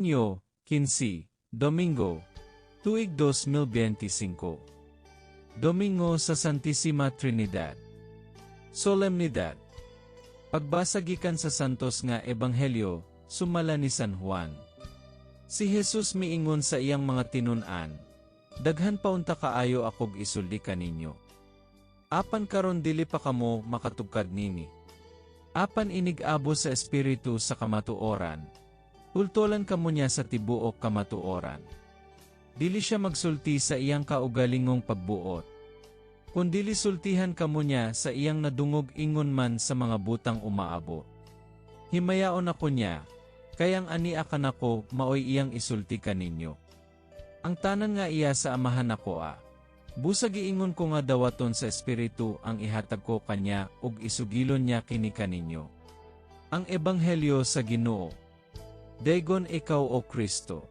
Hunyo, 15, Domingo, tuig 2025. Domingo sa Santisima Trinidad. Solemnidad. Pagbasa gikan sa Santos nga Ebanghelyo, sumala ni San Juan. Si Jesus miingon sa iyang mga tinun-an, "Daghan pa unta kaayo akog isulti kaninyo. Apan karon dili pa kamo makatugkad nini. Apan inig-abo sa Espiritu sa kamatuoran, tultolan kamo niya sa tibuok kamatuoran. Dili siya magsulti sa iyang kaugalingong pagbuot, kundili sultihan kamo niya sa iyang nadungog ingon man sa mga butang umaabot. Himayaon ako niya, kay ang ania kanako maoy iyang isulti kaninyo. Ang tanan nga iya sa Amahan akoa. Busa giingon ko nga dawaton sa Espiritu ang ihatag ko kanya ug isugilon niya kini kaninyo." Ang Ebanghelyo sa Ginoo. Daygon ikaw, O Kristo.